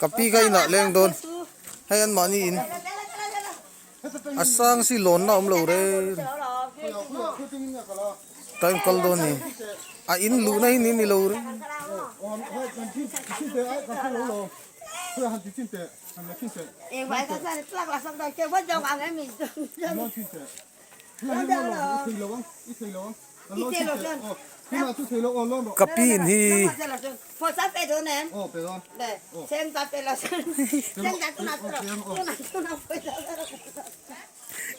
Ka pi kha inah leng dawn hei an mahni in a sang si lawnna a awm lo reng time kal dawn ni a in luhna hi ni ni lo reng. Ka pi in hi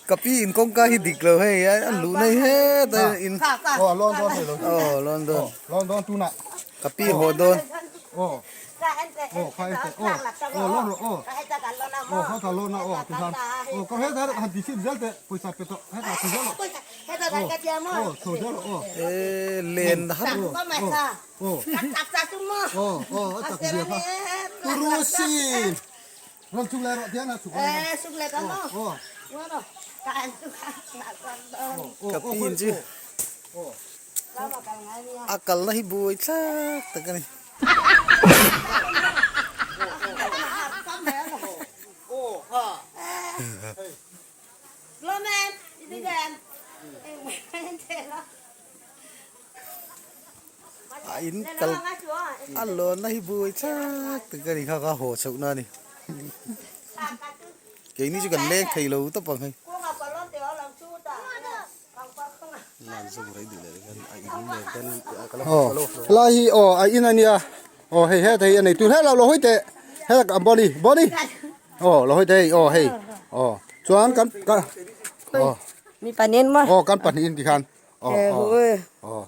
ka pi in kawngka hi dik lo hei a luh na hi heta in aw lawn dawn ka pi haw dawn. E len har ka pin chu a kalna hi buai thlak tak a ni. A in kal a lawnna hi buai thlak tak a ni kha kha haw chhoh na a ni keini chu kan leng thei lo tawp ang hei aw helai hi aw a in a nia aw hei heta hi a nei tur helai lo hawi teh helai a body body. Aw lo hawi te hei aw hei aw chuan kan kan aw mi pahnih maw aw kan pahnih in tikhan aw aw aw.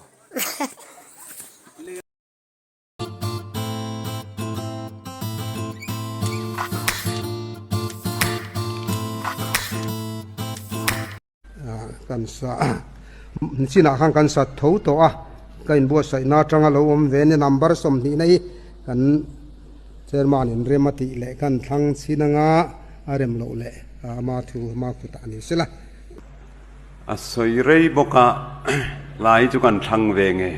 Kan sa chinah khan kan sat tho tawh a ka inbuatsaihna atanga lo awm ve nia number 20 na hi kan chairman in rem a tih leh kan thlang chhin anga a rem loh leh ama thu ama kutah a ni sela. A sawi rei bawk a, lai chu kan thlang ve nge.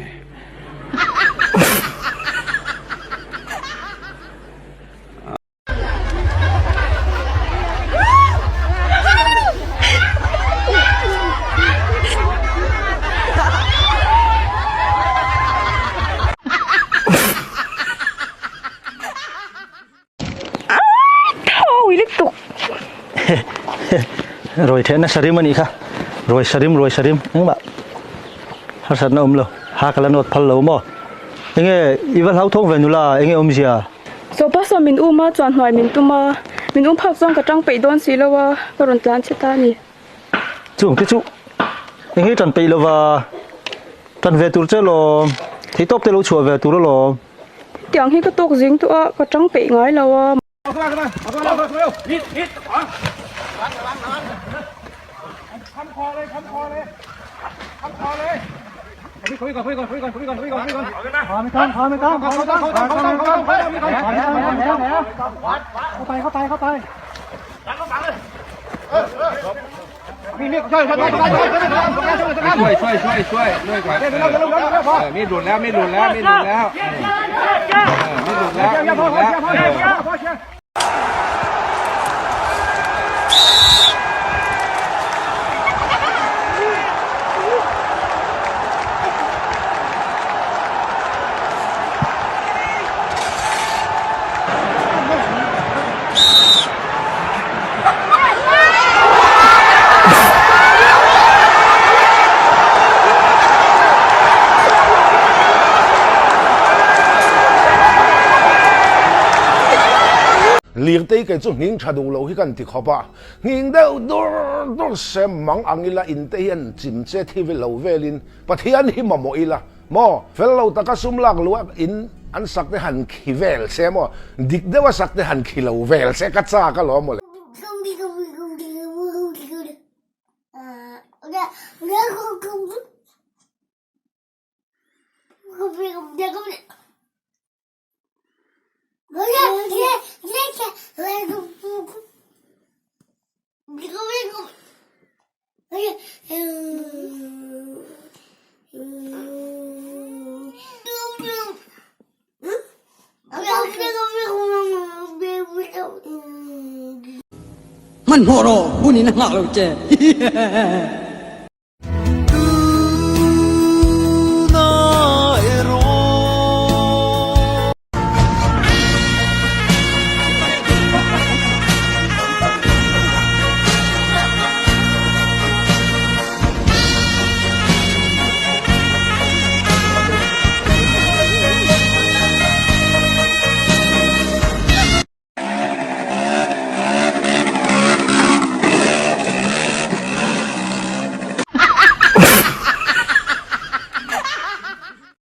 Ruai theihna sarim a nih kha ruai sarim ruai sarim engmah harsatna awm lo ha ka la nawt phal lo maw enge i va hlauthawng ve nula enge awmzia. Sopa saw min um a, chuan hnuai min tum a, min um phak chuan ka tang peih dawn si lo a, ka rawn tlan che ta a ni. Chung te chu eng hi tan peih lova, tan ve tur che lawm, theihtawp te lo chhuah ve tur alawm. Tiang hi ka tawk zing tawh a, ka tang peih ngai lo a. Lirtei kei chu hning tha duh lo hi kan ti khawp a, hning deuh dur dur se mang ang ila in te hian chim che thi lo velin Pathian hi mamawh ila maw fel lo taka sum lak luh a in an sak te han khi vel se maw dik deuha sak te han khi lo vel se ka chak alawm mawle. Hmanhmawh rawh, hun in a nghak lo che.